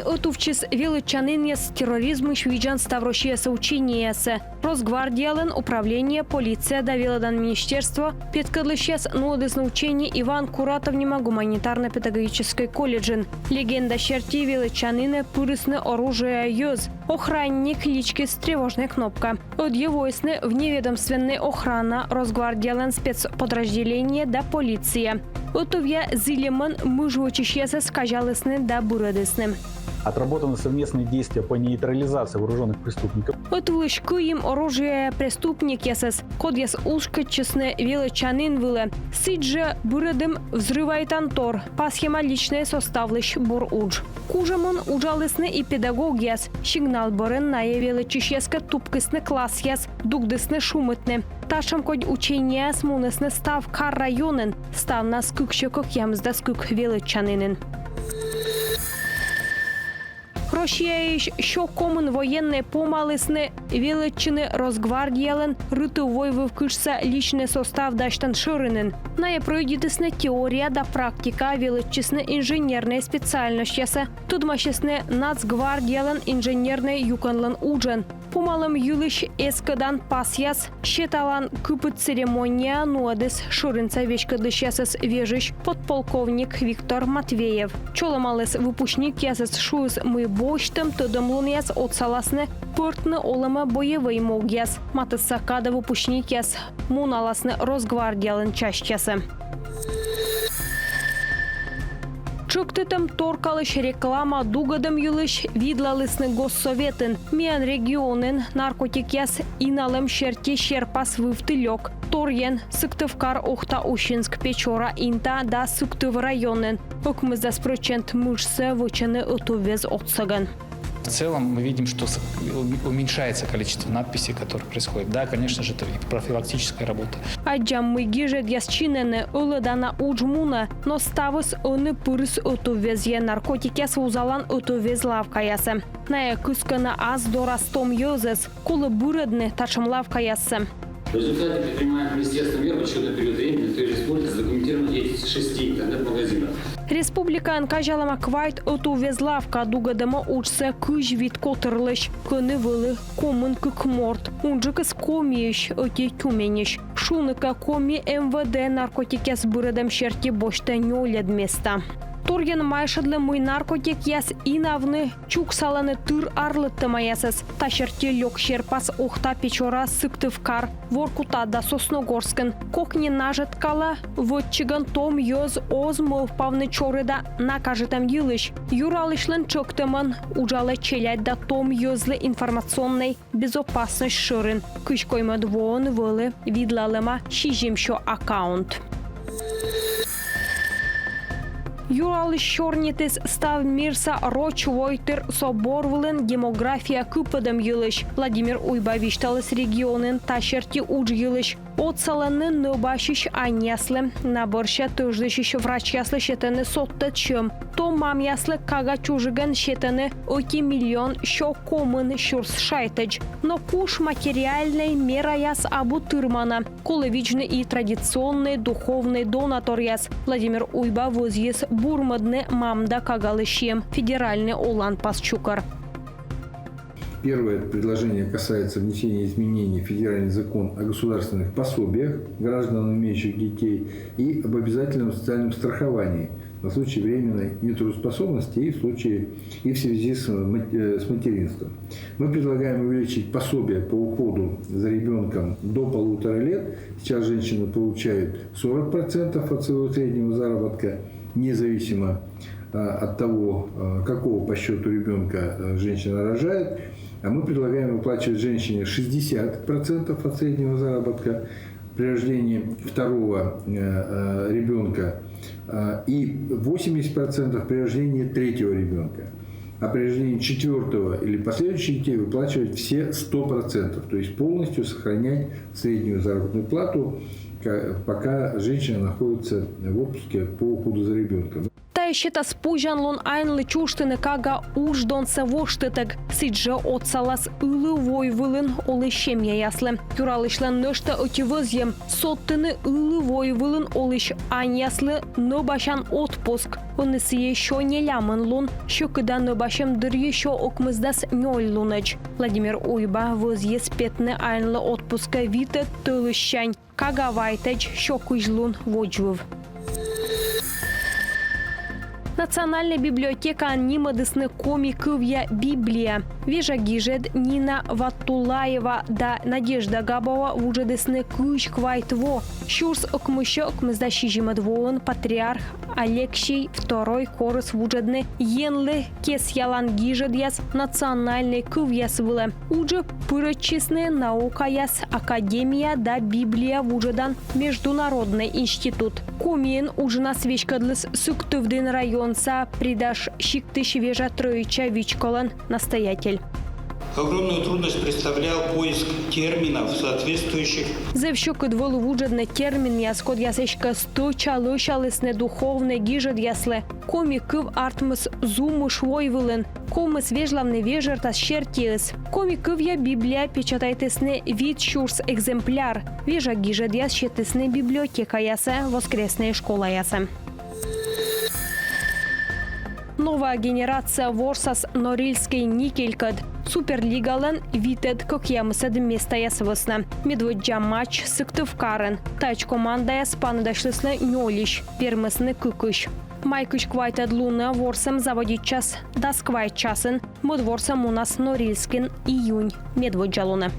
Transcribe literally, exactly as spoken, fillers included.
ӧтувтчис велӧдчанінъяс терроризмысь видзан ставроссияса учениеясӧ. Росгвардиялӧн управление, полиция да велӧдан министерство петкӧдлысьяс нуӧдісны учение Иван Куратов нима гуманитарно-педагогическӧй колледжын. Легенда серти велӧдчанінӧ пырисны оружиеа йӧз. Охранник личкис тревожнӧй кнопка. Ӧдйӧ воисны вневедомственнӧй охрана, Росгвардиялӧн спецподразделение да полиция. Ӧтувъя зільӧмӧн мыж вӧчысьясӧс казялісны да бырӧдісны. Отработаны совместные действия по нейтрализации вооружённых преступников. Ӧтвылысь кыйим оружиеа преступникъясӧс, кодъяс уськӧдчисны велӧдчанін вылӧ. Сідз жӧ бырӧдім взрывайтан тор, пасйӧма личнӧй составлысь бур удж. Кужӧмӧн уджалісны и педагогъяс. Сигнал бӧрын найӧ велӧдчысьяскӧд тупкисны классъяс, дугдісны шумитны. Татшӧм кодь учениеяс мунісны став кар-районын, ставнас кыксё кӧкъямысдас кык велӧдчанінын. Россияысь сё комын военнӧй помалісны велӧдчыны Росгвардиялӧн рытыв-войвыв кытшса личнӧй состав дасьтан шӧринын. Найӧ пройдитісны теория да практика, велӧдчисны инженернӧй специальносьтъясӧ, тӧдмасисны Нацгвардиялӧн инженернӧй юкӧнлӧн уджӧн. Помалӧм йылысь эскӧдан пасъяс, сеталан кыпыд церемония нуӧдіс шӧринса веськӧдлысьясӧс вежысь подполковник Виктор Матвеев. Чолӧмаліс выпускникъясӧс, шуис, мый босьтӧм тӧдӧмлунъяс отсаласны пӧртны олӧмӧ боевӧй могъяс. Матысса кадӧ выпускникъяс муналасны Росгвардиялӧн частьясӧ. Тшӧктытӧм торкалысь реклама дугӧдӧм йылысь видлалісны Госсоветын. Миян регионын наркотикъяс иналӧм серти серпас вывті лёк. Торйӧн Сыктывкар, Ухта, Усинск, Печора, Инта да Сыктыв районын ӧкмысдас прӧчент мыжсӧ вӧчӧны ӧтуввез отсӧгӧн. В целом мы видим, что с- уменьшается количество надписей, которые происходят. Да, конечно же, это и профилактическая работа. Аддзам, мый гижӧдъяс чинӧны, ӧлӧдана удж мунӧ, но ставыс ӧні пырис ӧтуввезйӧ. Наркотикъяс вузалан ӧтуввез лавкаясӧ. Найӧ кыскӧны ас дорас том йӧзӧс. Колӧ бырӧдны татшӧм лавкаяссӧ. В результате предпринимаемых министерством мер в отчётный период времени на территории республики задокументированы деятельность шести интернет-магазинов. Республикаын казялӧма квайт ӧтуввез лавка. Дугӧдӧма уджсӧ кызь вит котырлысь, кӧні вӧлі комын кык морт. Унджыкыс Комиысь, ӧти Тюменьысь. Шуны кӧ, Коми МВД наркотикъяс бырӧдӧм серти босьтӧ нёльӧд места. Торйӧн майшӧдлӧ, мый наркотикъяс инавны чуксалӧны тыр арлыдтӧмаясӧс. Та серти лёк серпас Ухта, Печора, Сыктывкар, Воркута да Сосногорскын. Кокни нажӧткалӧ, вӧтчигӧн том йӧз оз мӧвпавны чорыда накажитӧм йылысь. Юралысьлӧн тшӧктӧмӧн уджалӧ челядь да том йӧзлы информационнӧй безопасность шӧрин. Кызь коймӧд воын вӧлі видлалӧма сизимсё аккаунт. Юралысь сёрнитіс став мирса роч войтыр собор вылын демография кыпӧдӧм йылысь. Владимир Уйба висьталіс регионын та серти удж йылысь. Отсалӧны нӧбасьысь аньяслы, на бӧрся тӧждысьысь врачьяслы сетӧны содтӧд сьӧм. Том мамъяслы кага чужигӧн сетӧны ӧти миллион сё комын сюрс шайтӧдз. Но куш материальнӧй мераяс абу тырмана. Колӧ видзны и традиционнӧй духовнӧй донаторъяс. Владимир Уйба вӧзйис бурмӧдны мам да кагалы сиӧм федеральнӧй оланпас чукӧр. Первое предложение касается внесения изменений в федеральный закон о государственных пособиях гражданам, имеющих детей, и об обязательном социальном страховании на случай временной нетрудоспособности и в случае, и в связи с, мат- э, с материнством. Мы предлагаем увеличить пособие по уходу за ребенком до полутора лет. Сейчас женщины получают сорок процентов от своего среднего заработка, независимо а, от того, а, какого по счету ребенка а, женщина рожает. А мы предлагаем выплачивать женщине шестьдесят процентов от среднего заработка при рождении второго э, э, ребенка а, и восемьдесят процентов при рождении третьего ребенка. А при рождении четвертого или последующих детей выплачивать все сто процентов, то есть полностью сохранять среднюю заработную плату, ка- пока женщина находится в отпуске по уходу за ребенком. Та Сетас позянлун аньлы чужтыны кага удждонсӧ воштытӧг. Сідзжӧ отсалас ылі войвылын олысь семьяяслы. Юралысьлӧн нӧшта ӧти вӧзйӧм — содтыны ылі войвылын олысь аньяслы нӧбасян отпуск. Ӧні сійӧ сё нелямын лун, сьӧкыда нӧбасьӧм дырйи сё ӧкмысдас нёль лунӧдз. Владимир Уйба вӧзйис петны аньлы отпускӧ витӧд тӧлыссянь. Кага вайтӧдз сё кызь лун водзвыв. Национальнӧй библиотекаын нимӧдісны коми кывъя библия. Вежа гижӧд Нина Ваттуллаева да Надежда Габова вуджӧдісны кызь квайт во. Сюрс ӧкмыссё ӧкмысдас сизимӧд воын патриарх Алексий второй корис вуджӧдны Енлы кесъялан гижӧдъяс национальнӧй кывъяс вылӧ. Уджӧ пырӧдчисны наукаяс академия да библия вуджӧдан международнӧй институт. Комиын уджнас веськӧдліс Сыктывдін районса Придаш сиктысь Вежа Троица вичколӧн настоятель. Огромную трудность представлял поиск терминов, соответствующих. Зэв сьӧкыд вӧлі вуджӧдны терминъяс, кодъяс эськӧ стӧча лӧсялісны духовнӧй гижӧдъяслы. Коми кыв артмис зумыш войвылын. Ковмис вежлавны вежӧртас сертиыс. Коми кывъя библия печатайтісны вит сюрс экземпляр. Вежа гижӧдъяс сетісны библиотекаясӧ, воскреснӧй школаясӧ. «Новая генерация» ворсас Норильскӧй никелькӧд Суперлигалӧн витӧд-кӧкъямысӧд местаяс вӧсна. Медводдза матч Сыктывкарын. Таӧдз командаяс паныдасьлісны нёльысь, вермисны кыкысь. Май кызь квайтӧд лунӧ ворсӧм заводитчас дас квайт часын. Мӧд ворсӧм мунас Норильскын июнь медводдза лунӧ.